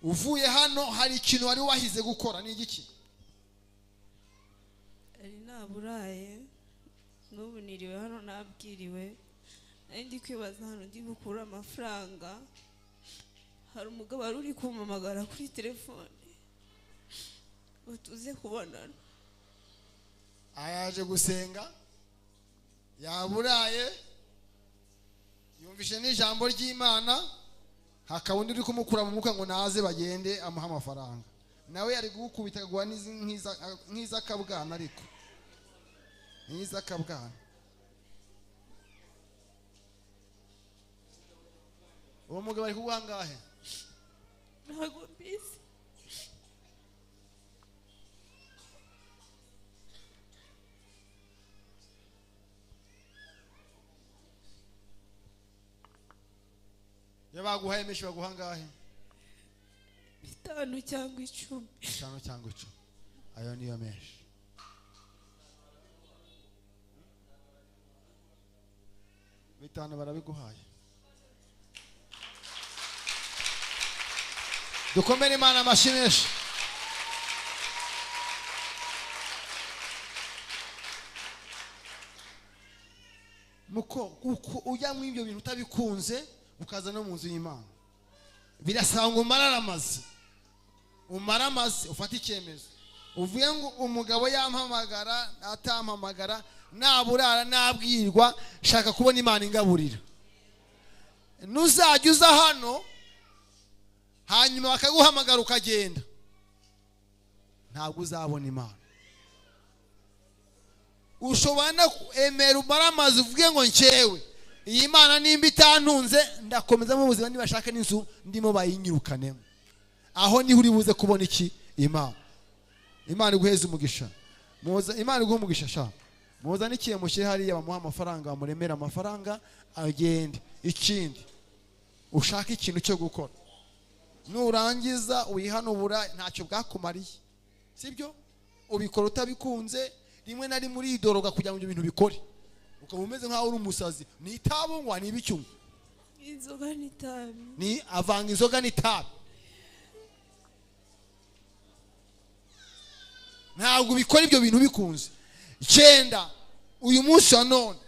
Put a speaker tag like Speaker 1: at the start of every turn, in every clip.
Speaker 1: Uvuye hano hari ikintu wari wahize gukora, ni igiki?
Speaker 2: Ari naburaye, n'ubu niriwe hano nabwiriwe, nari ndi kwibaza hano ndi gukura amafaranga. Hari umugabo wari uri kumpamagara kuri telefone ngo tuze kubonana.
Speaker 1: Araje gusenga, yaburaye, yumvishe n'ijambo ry'Imana, hakaba undi uri kumukura mu mwuka ngo naze bagende amuhe amafaranga. Nawe yari gukubita akaguha nk'iz'akabwana, ariko nk'iz'akabwana. Uwo mugabo ari kuguha angahe?
Speaker 2: Ntabwo mbizi.
Speaker 1: Iyo baguhaye menshi baguha angahe?
Speaker 2: 5 cyangwa 10.
Speaker 1: 5 cyangwa 10. Ayo niyo menshi. 5 barabiguhaye. Dukomere Imana amashyi menshi. Muko uko ujya mu ibyo bintu utabikunze ukaza no mu nzu y'Imana, birasaba ngo umararamaze, umaramaze ufate icyemezo, uvuye ngo umugabo yampamagara atampamagara, naburara nabwirwa, shaka kubona Imana ingaburira. Nuzajya uza hano hanyuma bakaguhamagara ukagenda, ntabwo uzabona Imana. Ushobora no emera umaramaze uvuge ngo nkewe iyi Mana nimba itantunze ndakomeza mu buzima, nibashaka n'inzu ndimo bayinyirukanemo. Aho niho uri buze kubona iki? Imana. Imana iguheze umugisha. Muza Imana iguhe umugisha sha. Muza n'ikiye mushyire hariya bamuha amafaranga, bamuremera amafaranga agende. Ikindi ushaka ikintu cyo gukora, nurangiza wihanubura ntacyo bwakumariye, sibyo? Ubikora utabikunze, rimwe na rimwe uridoroga kugira ngo ibyo bintu bikore, ukaba umeze nkaho uri umusazi. Ni itabi unywa, ni ibiki unywa?
Speaker 2: Inzoga n'itabi.
Speaker 1: Ni avanga inzoga n'itabi. Ntabwo ubikora ibyo bintu bikunze. 9 uyu munsi wa none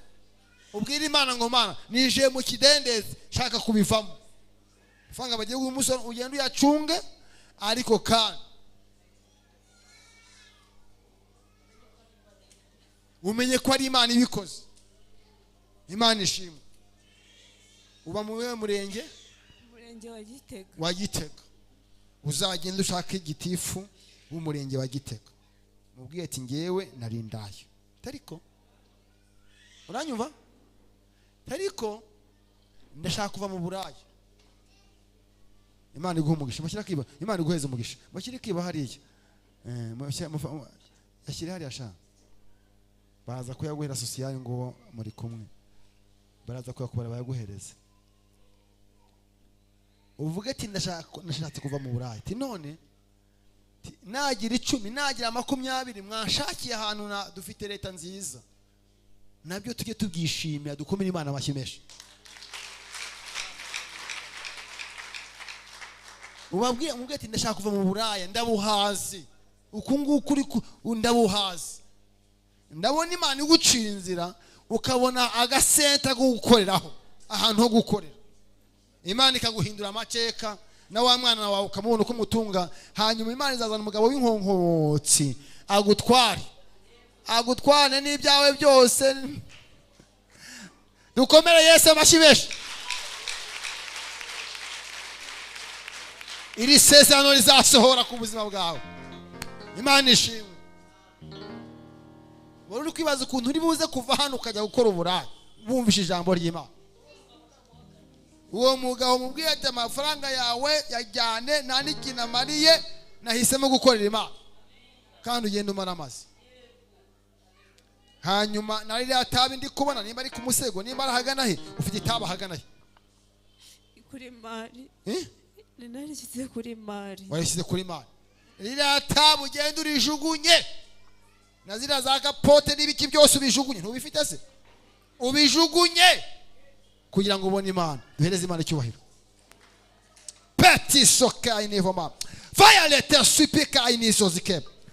Speaker 1: ubwira Imana ngo Mana nije mu kidendezi shaka kubivamo. Amafaranga bagiye guha umunsi ugende uyacunge, ariko kandi umenye ko ari Imana ibikoze. Imana ishimwe. Uba mu wewe murenge?
Speaker 2: Umurenge wa Gitega.
Speaker 1: Wa Gitega. Uzagenda ushaka igitifu w'umurenge wa Gitega, mubwiye ati ngewe narindaye. Tariko uranyumva? Tariko ndashaka kuva mu buraya. Imana iguhe umugisha. Mushyira kiba. Imana iguheze umugisha. Mushyire kiba hariya. Yashyire hariya sha. Baraza kuyaguhera social ngo muri kumwe. Baraza kuyakubara bayaguhereze. Uvuge ati ndashatse kuva mu buraya. Ati none nagira 10 nagira 20 mwashakiye ahantu na dufite leta nziza. Nabyo tujye tubyishimira, dukomere Imana amashyi menshi. Ubabwiye umubwiye ati ndashaka kuva mu buraya, ndabuhazi. Uku nguku uri ndabuhazi. Ndabona Imana igucira inzira, ukabona agasenta ko gukoreraho, ahantu ho gukorera. Imana ikaguhindura amateka, na wa mwana wawe ukamubona uko umutunga. Hanyuma Imana izazana umugabo w'inkonkotsi agutware, agutwane n'ibyawe byose. Dukomere Yesu amashyi menshi. Iri sezerano rizasohora ku buzima bwawe. Imana ishimwe. Wari uri kwibaza ukuntu uri buze kuva hano ukajya gukora uburaya, wumvise ijambo ry'Imana. Uwo mugabo mubwiye ati amafaranga yawe yajyane nta n'ikintu amariye, nahisemo gukorera Imana. Kandi ugenda umara amazi. Hanyuma na ririya tabi ndi kubona, nimba ari ku musego, nimba ari ahagana he, ufite itabi ahagana he?
Speaker 2: Kuri mari. Narishyize kuri mari.
Speaker 1: Warishyize kuri mari. Ririya tabi ugenda urijugunye, na ziriya za kapote n'ibiki byose ubijugunye. Ntubifite se? Ubijugunye kugira ngo ubone Imana. Duhereze Imana icyubahiro. Pet. Leti soka inivoma. Fire lete supika inisozike.